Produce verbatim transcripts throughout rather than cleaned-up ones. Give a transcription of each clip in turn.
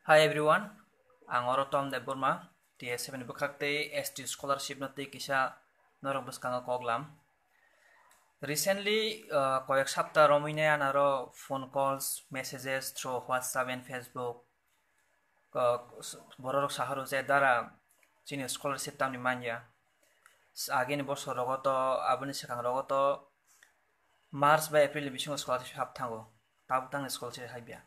Hi everyone, ang oro Tom Debbarma, T S F ni bwkhak tei S T scholarship no tei kisa norok bwskango kok lam. Recently, uh, koyek sapta romwi nai anaro phone calls, messages through WhatsApp and Facebook, uh, bororok saharo je dara chini scholarship tamni manya. Agini bosor rogo to, aboni swkang rogo to March bai April ni bisingo scholarship hap thango, tabuk tangni scholarship haibya.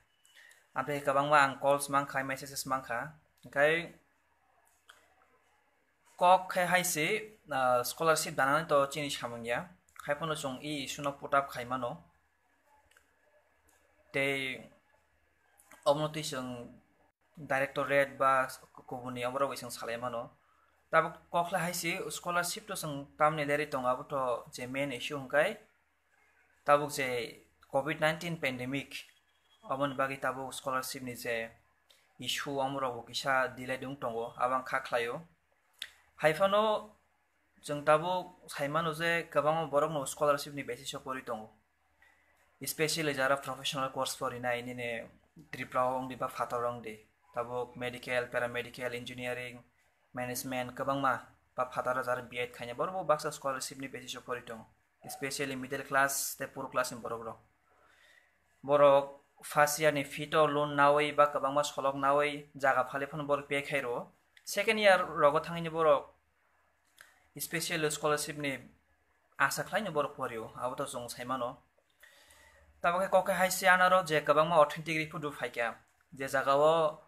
Amtwi kwbangma ang calls mankha, messages mankha, hwnkhe kok khe hai se, ah, scholarship danani to chini samung ya, haiphano chwng e issue no put up khai mano. Tei omono twi chwng directorate ba kubuni oborok bai chwng salai mano. Tabuk kokla hai se scholarship to chwng tamni lerwi tongo, abo to je main issue hwnkhe tabuk je covid nineteen pandemic, aboni bagwi tabuk scholarship ni je issue, omorok bo kisa delay wng tongo, abo ang kha khlaio. Haiphano chwng tabuk sai mano je kwbangma borokno scholarship ni basis o pori tongo, especially jara professional course porinai nini Tripura o wngdi ba phataro wngdi, tabuk medical, paramedical, engineering, management kwbangma ba phataro jara B Ed khaina borok bo baksa scholarship ni basis o pori tongo, especially middle class tei poor class ni borok rok. Borok first year ni fee to loan nawi ba kwbangma solok nawi jaga phali phano borok pay khai rwo. Second year rogo thangwi ni borok special scholarship ni asa khlai no borok porio, abo to chwng sai mano. Tabuk khe kok khe hai se anaro je kwbangma authentic report bo phaikha, je jaga o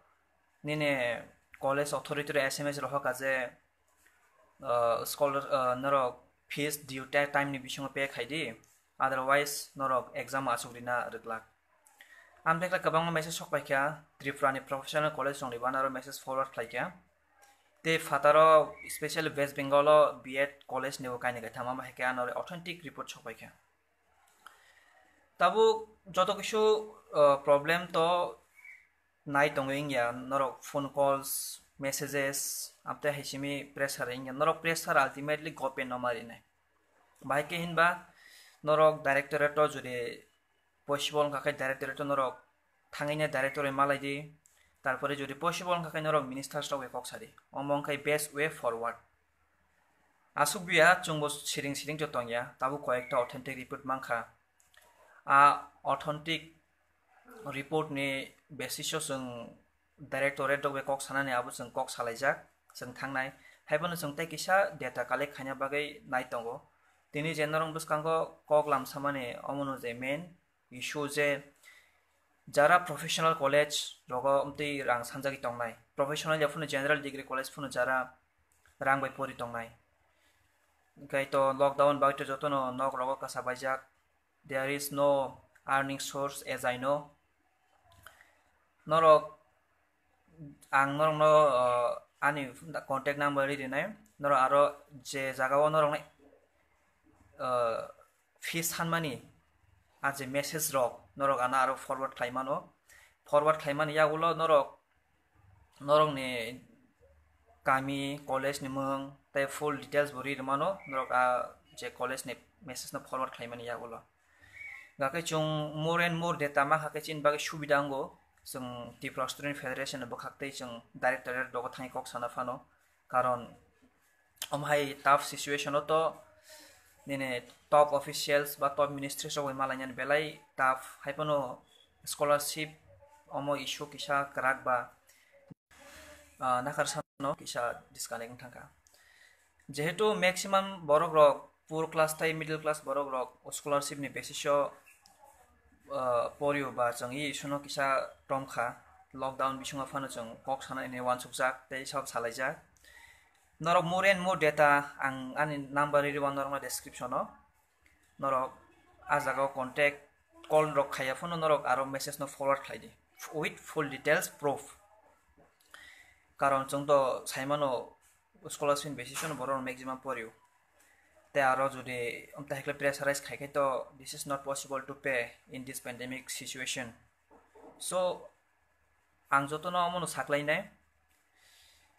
nini college authority rok S M S rohor kha je, uh, scholar, uh, norok fees due ta-, time ni bisingo pay khai di, otherwise norok exam achuk rina rwglak. Ang bekla kwbangma message sok paikha, Tripura ni professional college rok ni bo anaro message forward khlaikha. Tei phataro special West Bengal o B Ed college ni bo kainwi kaitham ma hai khe anaro authentic report sok paikha. Tabuk joto kisu, uh, problem to nai tongwi wngya, norok phone calls, messages, amtwi hai simi pressure wngya, norok pressure ultimately government no ma rinai. Bahai khe hinba norok directorate o jodi possible wngkha khe directorate o norok thangwi nai director bai malai di, tarpore jodi possible wngkha khe norok ministers rok bai kok sadi, omo wngkha best way forward. Aswk biya chwngbo siring siring to tongya, tabuk koyekta authentic report mankha. A authentic report ni basis o chwng directorate rok bai kok sanani abo chwng kok salaijak, chwng thangnai. Haiphano chwng tei kisa data collect khaina bagwi nai tongo. Tini je norok bwskango kok lam samani omono je main issue je jara professional college rogo amtwi rang sanjagwi tongnai. Professional ya phano general degree college phano jara rang bai pori tongnai. Hwnkhe to lockdown bai to jotono nok rogo kwsa baijak. There is no earning source as I know. Norok, ang norokno, uh, ani contact number ri rinai. Norok aro je jaga o norokno, uh, fees sanmani, a je message rok norok ano aro forward khlai mano. Forward khlaimani yagulo norok, norokni kami, college ni mung tei full details bo ri rwmano norok a je college ni message no forward khlaimani yagulo. Hwnkhe chwng more and more data ma hakhe chini bagwi subida wngo, chwng Tripura Student Federation ni bwkhak tei chwng directorate rogo thangwi kok sana phano, karon omo hai tough situation o to nini top officials ba top ministries rok bai malainani belai tough, hai phano scholarship omo issue kisa kwrak ba, ah, nakarsa no kisa disconnect wng thangkha. Jehetu maximum borok rok poor class tei middle class borok rok scholarship ni basis o, ah, porio ba chwng e issue no kisa tom kha, lockdown bisingo phano chwng kok sanani uansukjak tei sab salaijak. Norok more and more data ang ani number ri rwma norokno description o. Norok a jaga o contact call rok khaiya phano norok aro message no forward khlai di with full details proof. Karon chwng to sai mano scholarship basis no borok maximum porio. Tei aro jodi amtwi hai khe pressurize khai khe to this is not possible to pay in this pandemic situation. So ang jotono omono saklainai,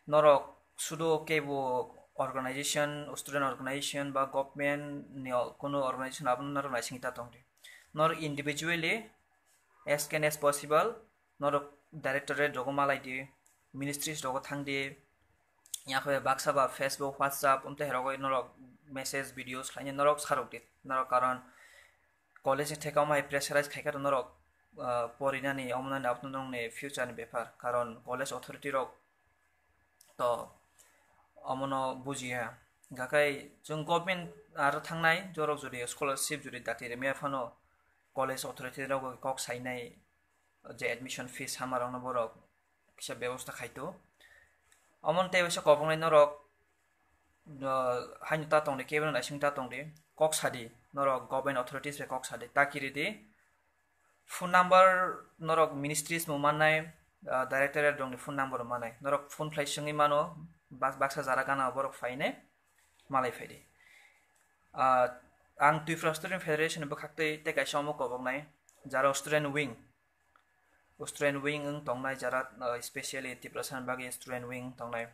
norok sudu kebo organization, student organization ba government ni o-, kunu organization abono norok naisingwi ta tongdi. Norok individually as can as possible norok directorate rogo malai di, ministries rogo thang di, ya khe baksa ba Facebook, WhatsApp, umtwi rogo norok message, videos khlaini norok sarok di, norok karon college ni theke omo hai pressurize khaikha norok, ah, porinani, omonani, aboni future ni bepar, karon college authority rok to omono bujiya. Gakai chwng government aro thangnai, jorok jodi scholarship jodi dati rwmaya phano college authority rok kok sainai, je admission fees hamarokno borok kisa bebosta khaito. Omon tei waisa kobongnai norok, uh, haino ta tongdi, kebeno naising ta tongdi, kok sadi, norok government authorities bai kok sadi, ta kiridi. Phone number norok ministries bo mannai, ah, directorate rokni phone number bo mannai. Norok phone khlai swngwi mano, bak-, baksa jara gana borok phainai, malai phaidi. Ah, ang Tripura Student Federation ni bwkhaktwi tei kaisa omo koboknai, jara student wing. Student wing wng tongnai jara, ah, specially Tiprasa ni bagwi student wing tongnai.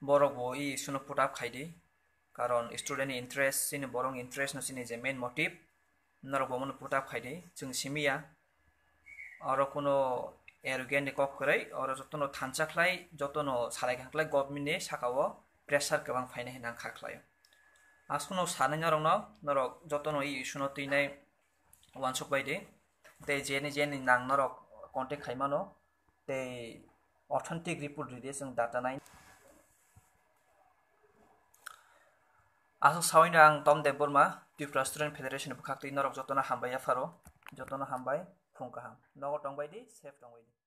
Borok bo i issue no put up khaidi. Karon student ni interest, chini borok ni interest no chini je main motive, norok bo mono put up khaidi, chwng simi ya. Oro kuno arrogant ni kok kwrwi, oro jotono thansa khlai, jotono salai kha khlai government ni saka o pressure kwbang phainai hinwi ang kha khlaio. Aswkno sanai norokno, norok jotono i issue no twinai uansuk bai di. Tei jeni jeni nang norok contact khai mano, tei authentic report ridi, chwng data nai. Aswk sawi no ang Tom Debbarma, Tripura Student Federation ni bwkhaktwi norok jotono hambai yapharo, jotono hambai, phung kaham. Nogo tongbai di, safe tongbai di.